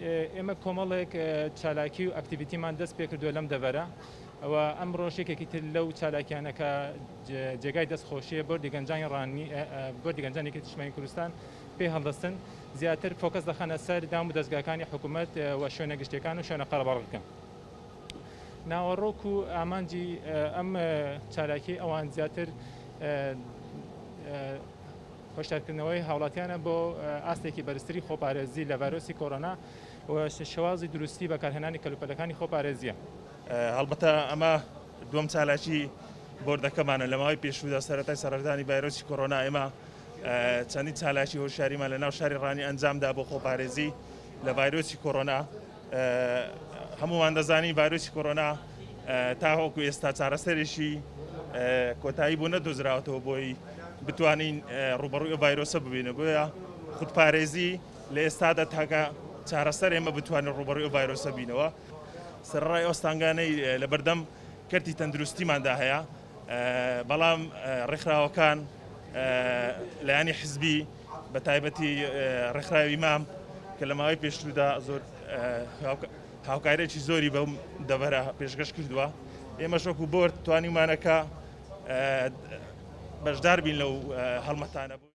ئێمە کۆمەڵێک چالاکی و ئەکتیڤیتیمان دەست پێکردووە لەم دەڤەرە و ئەمڕۆش یەکێکی تر لەو چالاکیانە کە جێگای دەست خۆشیە بۆردی گەنجانی ڕانی بۆردی گەنجانی یەکێتی نیشتمانی کوردستان پێی هەڵدەستن زیاتر فۆکەس دەخەنە سەر دام و دەزگاکانی حکوومەت و شوێنە گشتیەکان و شوێنە قەرەباڵغەکان. ناوەڕۆک و ئامانجی ئەم چالاکی ئەوان زیاتر هۆشیارکردنەوەی هاوڵاتیانە بۆ ئاستێکی بەرزتری خۆپارێزی لە ڤایرۆسی کۆرۆنا و شێوازی دروستی بەکارهێنانی کەلوپەلەکانی خۆپارێزییە. هەڵبەتە ئەمە دووەم چالاکی بۆردەکەمانە، لە ماوەی پێشوودا سەرەتای سەرهەڵدانی ڤایرۆسی کۆرۆنا ئێمە چەندین چالاکی هۆشیاریمان لە ناو شاری ڕانی ئەنجامدا بۆ خۆپارێزی لە ڤایرۆسی کۆرۆنا. هەموومان دەزانین ڤایرۆسی کۆرۆنا تاوەکو ئێستا چارەسەرێکی کۆتایی بۆ نەدۆزراوەتەوە بۆی بتوانین ڕوبەڕووی ئەو ڤایرۆسە ببینە بۆیە خودپارێزی لە ئێستادا تاکە چارەسەر ئێمە بتوانین ڕوبەڕووی ئەو ڤایرۆسە بینەوە سەرڕای ئەو ستانگانەی لەبەردەم کەرتی تەندروستیماندا هەیە بەڵام ڕێکخراوەکان لایەنی حزبی بە تایبەتی ڕێکخراوی مام کە لە ماوەی پێشتردا زۆر هاوکارێکی زۆری بەم دەڤەرە پێشکەش کردووە ئێمەش وەکو بۆرد توانیمانەکە بەشدار بین لەو هەڵمەتانە بوو.